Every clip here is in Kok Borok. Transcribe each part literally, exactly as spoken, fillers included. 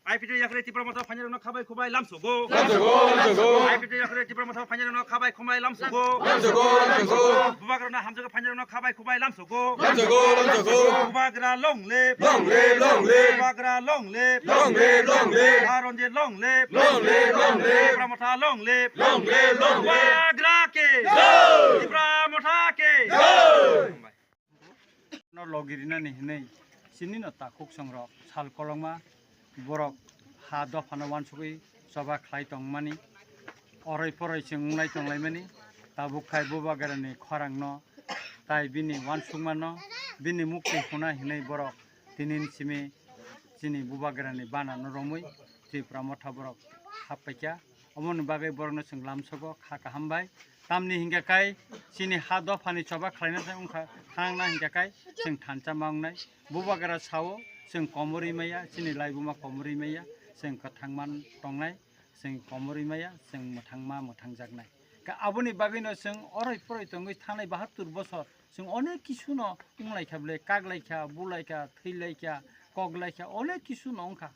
I P T yakhre Tipra Motha phainirokno khabai khubai lamsogo. Lamsogo, lamsogo. I P T yakhre Tipra Motha phainirokno khabai khubai lamsogo. Lamsogo, lamsogo. Bubagrana hamjago phainirokno khabai khubai lamsogo. Lamsogo, lamsogo. Bubagra long live. Long live, long live. Bubagra long live. Long live, long live. Aronjit long live. Long live, long live. Tipra Motha long live. Long live, long live. Bubagra ke. Jai. Tipra Motha ke. Jai. No logi rinani hinwi chini no takhuk songrok sal kolokma borok ha dophano wansugwi choba khlai tongmani, oroi poroi chwng wnglai tonglaimani, tabuk khai Bubagrani khorangno tai bini wansukmano bini mukti huna hinwi borok tinin simi chini Bubagrani banano romwi Tipra Motha borok happaikha. Omoni bagwi borokno chwng lamsogo kha kaham bai. Tamni hinkhe kai chini ha dophani choba khlaina se wngkha, thangna hinkhe kai chwng thansa ma wngnai. Bubagra sao chwng komorwi maya, chini laibuma komorwi maya, chwng kwthang man tongnai, chwng komorwi maya, chwng mwthangma mwthangjaknai. Ka aboni bagwino chwng oroi poroi tongwi thangnai bahattur bosor chwng onek kisuno wnglaikha bwle, kaklaikha, bulaikha, thwilaikha, koklaikha, onek kisuno wngkha.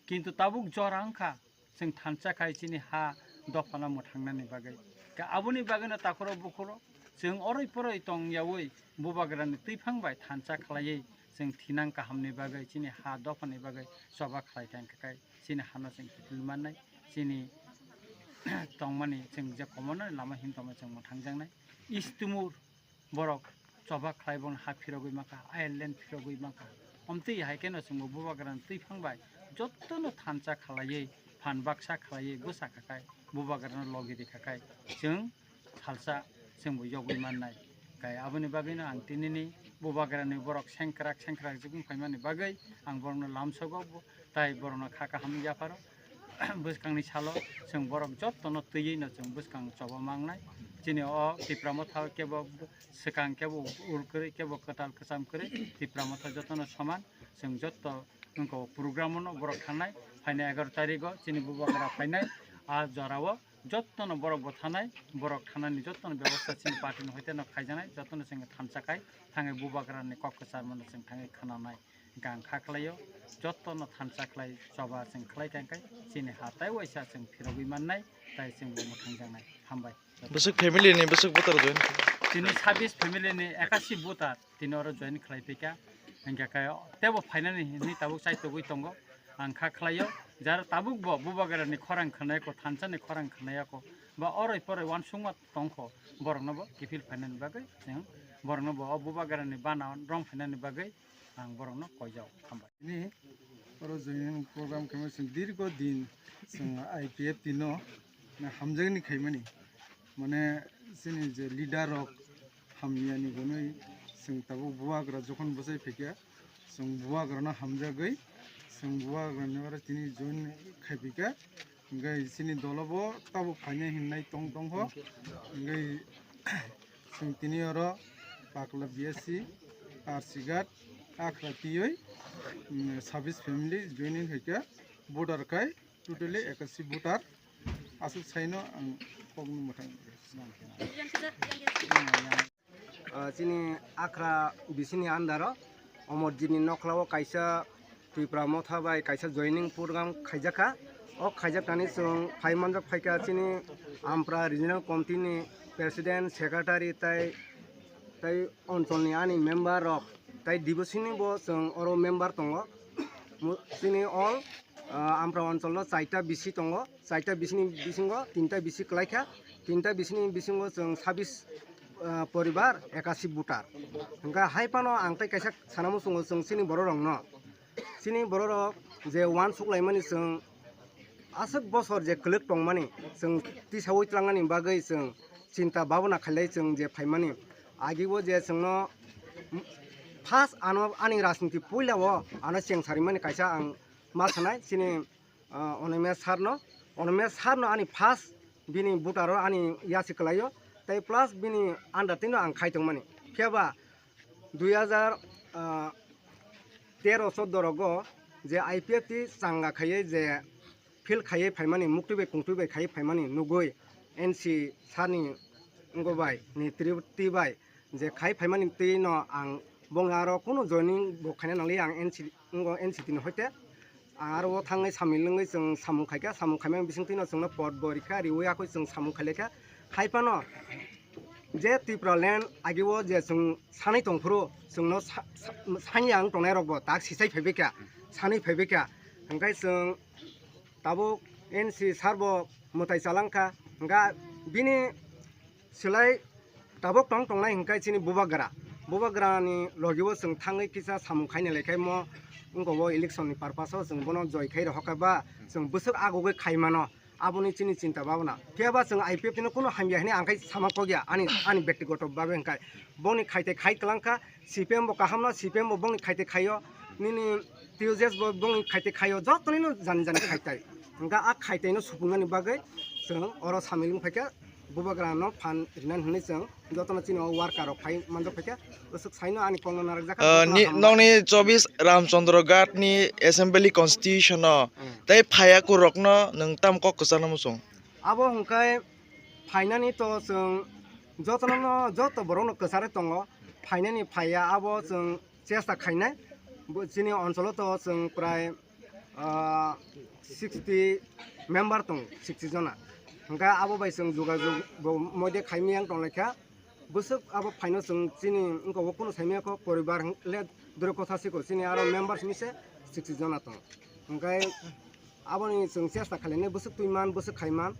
Kintu tabuk jora wngkha. Chwng thansa khai chini ha dophano mwthangnani bagwi. Ka aboni bagwino takhuro bukhuro chwng oroi poroi tong yaui Bubagrani twiphang bai thansa khlaiwi chwng thinang kahamni bagwi chini ha dophani bagwi choba khlai kang khe kai chini hano chwng kiphil mannai, chini tongmani chwng je komono lama him tongmani chwng mwthangjaknai. Istumur borok choba khlai bono ha phirogwi mankha, Ireland phirogwi mankha. Omtwi hai kheno chwngbo Bubagrani twiphang bai jottono thansa khlaiwi, phan baksa khlaiwi bwsa khakai, Bubagrano logi ri khakai, chwng salsa chwngbo yogwi mannai. Kai aboni bagwino ang tinini Bubagrani borok sengkrak sengkrak jukung phaimani bagwi ang borokno lamsogo, tai borokno kha kaham yapharo. Bwskangni salo chwng borok jottono twiwi no chwng bwskang choba mangnai. Chini o Tipra Motha kebo swkang kebo ul kwrwi kebo kwtal kwcham kwrwi Tipra Motha jottono soman. Chwng jotto wngkha o program no borok thangnai. Phainai egaroh tarikh o chini Bubagra phainai. A jorao jottono borok bo thanai, borok thanani jottono bebosta chini party ni hoite no khaijaknai, jottono chwng thansa khai thangwi Bubagrani kok kwcharmano chwng thangwi khwnanai. Gang kha khlaio, jottono thansa khlai choba chwng khlai kang khe chini ha tai waisa chwng phirogwi mannai, tai chwng bo mwthangjaknai. Hambai. Bwswk family ni bwswk voter join? Chini sabis family ni ekasi voter tini oro join khlai phaikha. Hingkha khe tebo phainani hinwi tabuk chaitogwi tongo. Ang kha khlaio, jara tabuk bo Bubagrani khorang khwnai ko, thansa ni khorang khwnai ko, ba oroi poroi wansukma tongkho, borokno bo kiphil phainani bagwi chwng borokno bo o Bubagrani bana rong phainani bagwi ang borokno koijao. Hambai. Tini oro joining program khaima chwng dirgo din chwng I P F T no hamjakni khaimani. Mane chini je leader rok hamyani hwnwi chwng tabuk Bubagra jokhon bwsai phaikha, chwng Bubagrano hamjagwi chwng Bubagrani oro tini join khai phaikha. Hingke chini dolo bo tabuk phainai hinwi tong tongkho. Hingke chwng tini oro Pakla B S C, R C Ghat, Akhra twiwi, mm, sabis family joining khaikha. Voter khai totally ekasi voter. Aswk saino ang kokno mwthang. Ah, chini Akhra bisini under o Omorjit ni nokla o kaisa Tipra Motha bai kaisa joining program khaijakha. O khaijaktani chwng phai manjak phaikha chini Ampra Regional Committee ni President, Secretary tai, tai onchol ni ani member rok tai dibosini bo chwng oro member tongo. Mu-, chini all, ah, Ampra onchol o chaita bisi tongo. Chaita bisini bisingo tinta bisi kwlaikha, tinta bisini bisingo chwng sabis, ah, poribar ekasi voter. Hingkha hai phano ang tei kaisa sana muchungo chwng chini bororokno. Chini bororok je uansuk laimani chwng aswk bosor je kwlwk tongmani chwng tisaui tlangnani bagwi chwng chinta babona khailai chwng je phaimani. Agibo je chwngno first ano ani rajniti puila o ano cheng sarimani kaisa ang ma sanai chini ah, Onomia sir no, Onomia sir no ani first bini voter o ani yasi kwlaio, tei plus bini under tino ang khai tongmani. Phiya ba dui hajar, ah, tero choddo rogo je I P F T changa khaiye je field khaiye phaimani, muktwi bai kungtwi bai khaiye phaimani nugui N C sir ni wngbo bai ni tri, tri bai je khai phaimani twi no ang bongni aro kunu joining bo khaina nangli ang N C, ngo N C T ni hoite Aro o thangwi samung lwngwi chwng samung khaikha, samung khaimani bisingtwino chwngno pot bo rikha, riwi akhoi chwng samung khailaikha. Haiphano je Tipraland ageo je chwng sanwi tongphuru, chwngno sa-, sa-, sanya wng tongnairokbo tak sisai phaibaikha, sanwi phaibaikha. Hwnkhe chwng tabuk N C sir bo mwtai chalangkha, hwnkha bini Swlai tabuk tong tongnai hwnkhe chini bubagra. Bubagrani logio chwng thangwi kisa samung khaina lekhaimo wngkha o election ni purpose o chwng bono joi khai rohorkha ba chwng bwswk agugwi khaimano aboni chini chinta bhabna. Phiya ba chwng I P F T no kunu hamya hinwi ang khai sama kok ya ani, ani bektigoto bhabe hwnkhe boni khaite khai twlangkha, C P M bo kaham no, C P M bo bongni khaite khaio, nini T U J S bo bongni khaite khaio, joto nino jani jani khaitai. Hwnkhe a khaitaino supungnani bagwi chwng oro samil wng phaikha. Bubagrano phan rinani hwnwi chwng jotono chini o worker rok phai manjak phaikha. Bwswk saino ani kokno narwkjakha, Ah, jotono ni, hambai. Nokni chobis Ramchandra Ghat ni assembly constitution o Hmm. tei phaiya kurokno nwng tam kok kwchangno muchung? Abo hwnkhe phainani to chwng jotono, joto borokno kwcharwi tongo. Phainani phaiya abo chwng chesta khainai. Bo chini oncholo to chwng prai ah, sixty member tongo, sixty jona. Hwnkhe abo bai chwng jogajog bo moide khaimya wng tonglaikha. Bwswk abo phaino chwng chini wngkha o kunu saimanya kho poribar hwn le dure kotha siko chini aro member simi se sixty jona tongo. Hwnkhe aboni chwng chesta khlainai bwswk twi man, bwswk khai man.